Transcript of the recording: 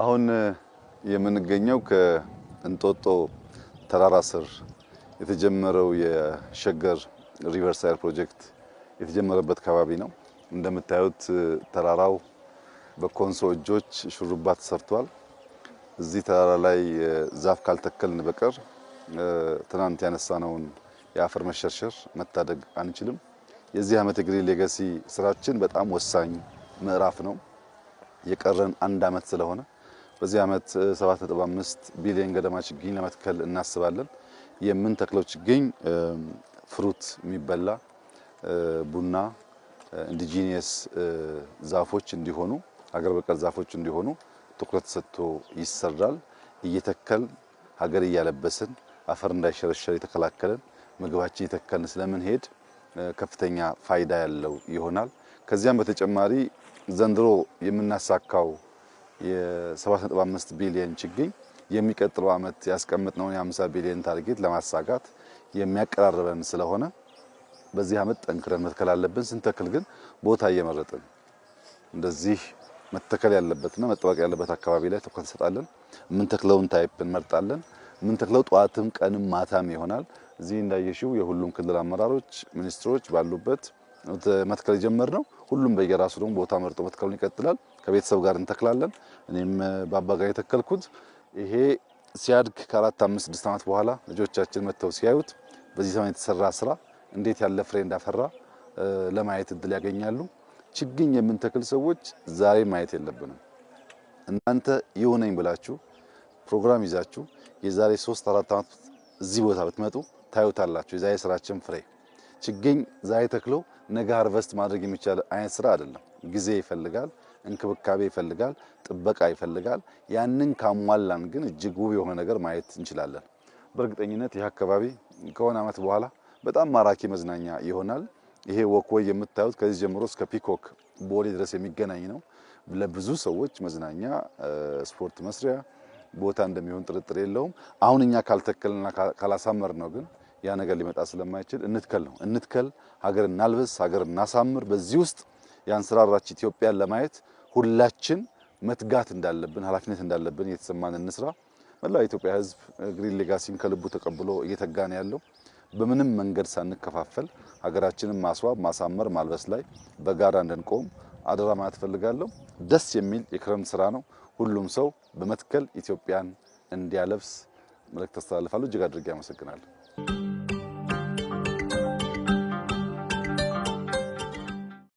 አሁን የምንገኘው ከእንጦጦ ተራራ ስር የተጀመረው የሸገር riverside ፕሮጀክት የተጀመረበት ከባቢ ነው። እንደምታዩት ተራራው በኮንሶ እጆች ሹሩባ ተሰርቷል። እዚህ ተራራ ላይ ዛፍ ካልተከልን በቀር ትናንት ያነሳነውን የአፈር መሸርሸር መታደግ አንችልም። የዚህ ዓመት የ Green Legacy ስራችን በጣም ወሳኝ ምዕራፍ ነው። የቀረን አንድ ዓመት ስለሆነ በዚህ ዓመት 7.5 ቢሊዮን ገደማ ችግኝ ለመትከል እናስባለን። የምንተክለው ችግኝ fruit የሚበላ፣ ቡና፣ indigenous ዛፎች እንዲሆኑ፣ ሀገር በቀል ዛፎች እንዲሆኑ ትኩረት ሰጥቶ ይሰራል። እየተከልን ሀገር እያለበስን፣ አፈር እንዳይሸረሸር የተከላከልን፣ ምግባችን እየተከልን ስለምንሄድ ከፍተኛ ፋይዳ ያለው ይሆናል። ከዚያም በተጨማሪ ዘንድሮ የምናሳካው የ7.5 ቢሊዮን ችግኝ የሚቀጥለው ዓመት ያስቀመጥነውን የ50 ቢሊዮን target ለማሳካት የሚያቀራርበን ስለሆነ በዚህ ዓመት ጠንክረን መትከል አለብን። ስንተክል ግን ቦታ እየመረጥን እንደዚህ መተከል ያለበትና መጠበቅ ያለበት አካባቢ ላይ ትኩረት እንሰጣለን። የምንተክለውን type እንመርጣለን። የምንተክለው ጠዋትም ቀንም ማታም ይሆናል። እዚህ እንዳየሽው የሁሉም ክልል አመራሮች፣ ሚኒስትሮች ባሉበት መትከል የጀመርነው፣ ሁሉም በየራሱ ደግሞ ቦታ መርጦ መትከሉን ይቀጥላል። ከቤተሰብ ጋር እንተክላለን። እኔም በአባ ጋር የተከልኩት ይሄ ሲያድግ ከ4፣ 5፣ 6 ዓመት በኋላ ልጆቻችን መጥተው ሲያዩት በዚህ ዘመን የተሰራ ስራ እንዴት ያለ ፍሬ እንዳፈራ ለማየት እድል ያገኛሉ። ችግኝ የምንተክል ሰዎች ዛሬ ማየት የለብንም። እናንተ ይሁነኝ ብላችሁ ፕሮግራም ይዛችሁ የዛሬ 3፣ 4 ዓመት እዚህ ቦታ ብትመጡ ታዩታላችሁ። የዛሬ ስራችን ፍሬ። ችግኝ ዛሬ ተክሎ ነገ harvest ማድረግ የሚቻል አይነት ስራ አይደለም። ጊዜ ይፈልጋል፣ እንክብካቤ ይፈልጋል፣ ጥበቃ ይፈልጋል። ያንን ካሟላን ግን እጅግ ውብ የሆነ ነገር ማየት እንችላለን። በእርግጠኝነት ይህ አካባቢ ከሆነ ዓመት በኋላ በጣም ማራኪ መዝናኛ ይሆናል። ይሄ walkway የምታዩት ከዚህ ጀምሮ እስከ ፒኮክ ቦሌ ድረስ የሚገናኝ ነው። ለብዙ ሰዎች መዝናኛ፣ ስፖርት መስሪያ ቦታ እንደሚሆን ጥርጥር የለውም። አሁን እኛ ካልተከልና ካላሳመርነው ግን ያ ነገር ሊመጣ ስለማይችል እንትከል ነው። እንትከል፣ ሀገር እናልብስ፣ ሀገር እናሳምር። በዚህ ውስጥ ያንሰራራች ኢትዮጵያን ለማየት ሁላችን መትጋት እንዳለብን፣ ኃላፊነት እንዳለብን እየተሰማን እንስራ። መላው የኢትዮጵያ ሕዝብ Green Legacy ን ከልቡ ተቀብሎ እየተጋ ነው ያለው። በምንም መንገድ ሳንከፋፈል ሀገራችንን ማስዋብ፣ ማሳመር፣ ማልበስ ላይ በጋራ እንድንቆም አደራ ማለት እፈልጋለሁ። ደስ የሚል የክረምት ስራ ነው። ሁሉም ሰው በመትከል ኢትዮጵያን እንዲያለብስ መልእክት አስተላልፋለሁ። እጅግ አድርጌ አመሰግናለሁ።